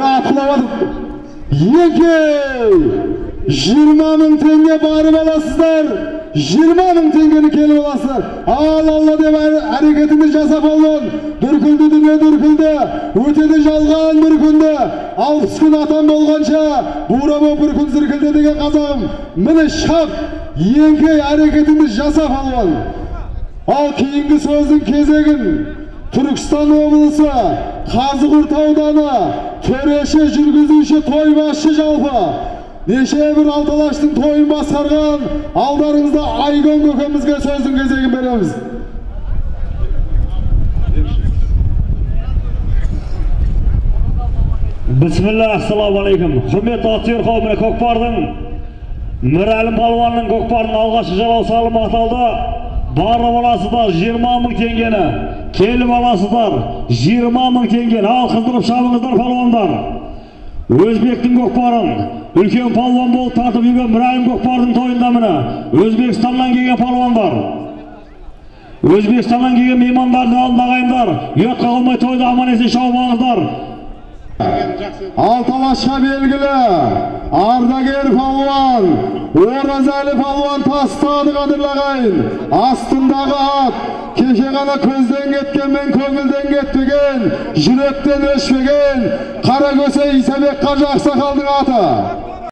Атқылап Еңкей! 20 мың теңге барып аласыздар. 20 мың теңгені келіп аласыздар. Ал Алла деп әрекетіңді жаса палуан. Дүркілді дүние дүркілді, өтеді жалған бір күнді. 60 күн атам болғанша, бура боп бір күн зіркілді деген қазағым. Міне шап, еңкей әрекетіңді жаса палуан. Ал кейінгі сөздің кезегін Түркістан облысы, Қазығұрт ауданы, төреші, жүргізуші, тойбасшы жалпы. Неше бір Алталаштың тойын басқарған алдарыңызда Айгөн көкемізге сөздің кезегін береміз. Бісміллә, ассалаумағалейкум. Құрметті атсүйер қауымы, көкпардың Мірәлім палуанның көкпардың алғашқы жалау салымы аталды. Барып аласыздар 20 мың теңгені, келіп аласыздар 20 мың теңгені. Ал қыздырып шабыңыздар палуандар. Өзбектің көкпарын үлкен палуан болып тартып жүрген Мірәлім көкпардың тойында міне Өзбекстаннан келген палуандар, Өзбекстаннан келген меймандардың алдында ағайындар, ұятқа қалмай тойды аман есен шауып алыңыздар. Алталашқа белгілі ардагер палуан Оразәлі палуан тастады қадірлі ағайын. Астындағы ат кеше ғана көзден кеткенмен көңілден кетпеген, жүректен өшпеген Қаракөсе Исабек қажы ақсақалдың аты.